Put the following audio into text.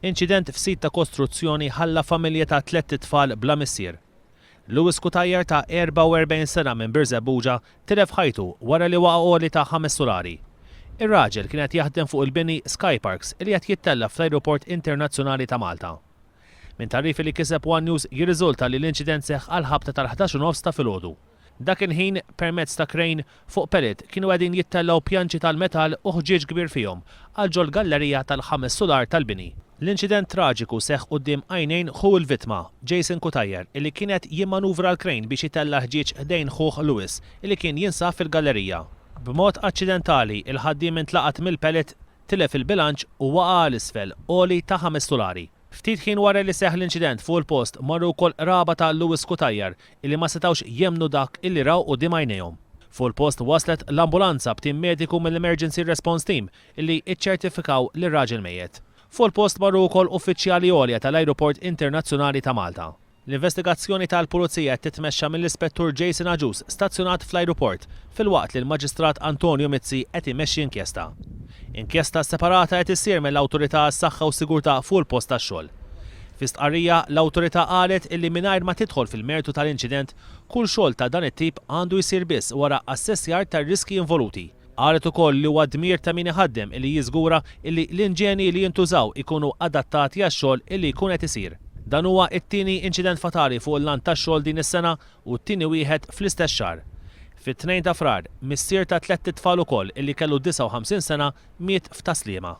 Inċident f'sit ta' kostruzzjoni ħalla familja ta' tlett itfal bla missier. Louis Cutajar ta' 44 sena minn Birżebbuġa tilef ħajtu wara li waqa' għoli ta' ħames sulari. Ir-raġel kien qed jaħdem fuq il-bini Skyparks li qed jittella' fl-Ajruport Internazzjonali ta' Malta. Minn tagħrif li kiseb one News jirriżulta li l-inċident seħħ għall-ħabta tal-11 u nofs ta' filgħodu. Dak il-ħin, permezz ta' krejn, fuq pallet kienu qegħdin jittellgħu pjanċi tal-metall u ħġieġ kbir fihom għal ġol-gallerija tal-ħames sular tal-bini. L-inċident traġiku seħħ quddiem għajnejn ħu l-vittma, Jason Cutajar, illi kien qed jimmanuvra l-krejn biex itella' l-ħġieġ ħdejn ħuh Louis, illi kien jinsab fil-gallerija. B'mod aċċidentali, il-ħaddiem intlaqat mill-pallet, tilef il-bilanċ u waqa' għal isfel, għoli ta' ħames sulari. Ftit ħin wara li seħħ l-inċident fuq il-post marru wkoll qraba ta' Louis Cutajar illi ma setgħux jemmnu dak illi raw quddiem għajnejhom. Fuq il-post waslet l-ambulanza b'tim mediku mill-Emergency Response Team illi iċċertifikaw lir-raġel mejjet. Fuq il-post marru wkoll uffiċjali għolja tal-Ajruport Internazzjonali ta' Malta. L-investigazzjoni tal-Pulizija qed titmexxa mill-Ispettur Jason Agius stazzjonat fl-ajruport filwaqt li l-Maġistrat Antonio Mizzi qed imexxi inkjesta. Inkjesta separata qed issir mill-Awtorità għas-Saħħa u s-Sigurtà fuq il-post tax-xogħol. Fi stqarrija, l-Awtorità qalet illi mingħajr ma tidħol fil-mertu tal-inċident, kull xogħol ta' dan it-tip għandu jsir biss wara assessjar tar-riskji involuti. Qalet ukoll li huwa dmir ta' min iħaddem illi jiżgura illi l-inġenji li jintużaw ikunu adattati għax-xogħol illi jkun qed isir. Dan huwa t-tieni inċident fatali fuq il-lant tax-xogħol din is-sena u t-tieni wieħed fl-istess xahar. Fit-Tnejn ta' Frar, missier ta' tlett itfal ukoll illi kellu 59 sena miet f'Tas-Sliema.